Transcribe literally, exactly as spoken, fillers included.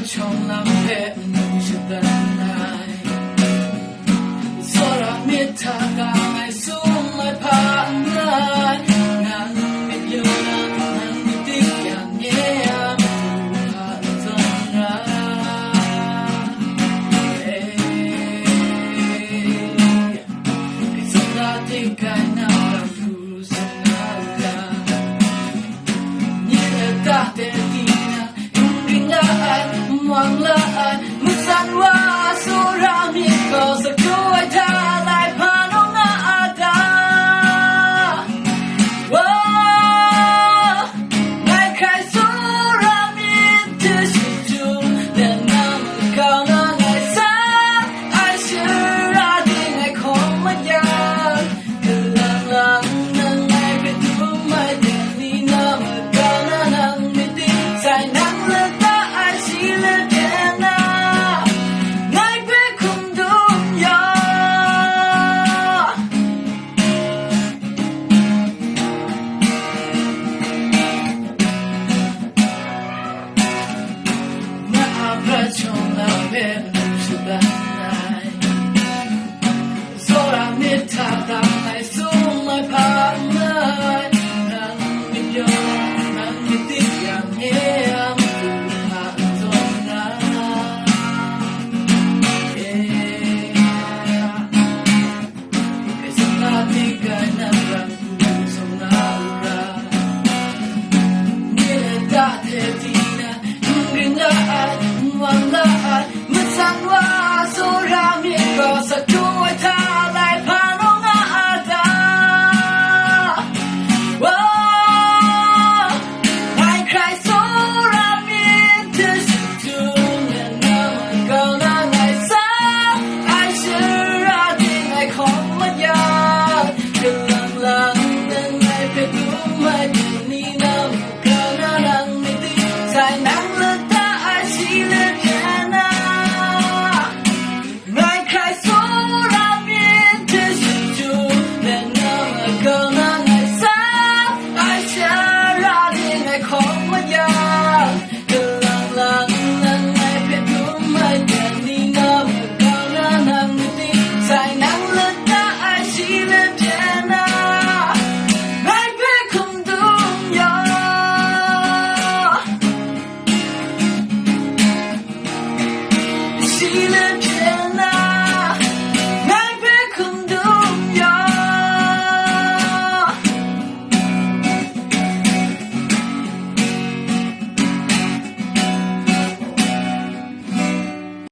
Shawng lam hpe nang shadan ai, tsawra myit hta ka ngai sum ai hpa n rai, nang myit yaw na nang myit tik yang nye a matu hpa n zawn ra. Hkristu na hte kai na lam hku zawn na u ga, nye lata de di na, n ring la ai, n wang la ai, matsan wa tsawra myit gaw, sa du ai hta lai hpa naw nga a ta? Wa, ngai hkrai tsawra myit hte shachyum, dan na makau na ngai sa ai shara ting ngai hkawm mayang, kalang lang nang ngai hpe dum ai dan ni na makau na nang myit tik sai nang lata ai shi let pyan na, ngai hpe hkum dum ya. Na a prat shawng na hpe nang shadan ai, tsawra myit hta dang ai sum ai hpa n rai, nang myit yaw, nang myit tik yang nye a matu hpa n zawn ra. Yeah. Hkristu na hte kai na ram hku zawn na u ga, nye lata hte di na, n ring la ai, n wang la ai, matsan wa tsawra myit gaw, sa du ai hta lai hpa naw nga a ta? Wa, ngai hkrai tsawra myit hte shachyum, nang na makau na ngai sa ai shara ting ngai hkawm mayang, kalang lang nang ngai hpe dum ai dan ni na makau na nang myit tik sai nang lata ai shi let pyan na, ngai hkrai tsawra myit hte shachyum, nang na makau na ngai sa ai shara ting ngai hkawm mayang, kalang lang nang ngai hpe dum ai dan ni na makau na nang myit tik sai nang lata ai shi let pyan na, ngai hpe hkum dum ya. Shi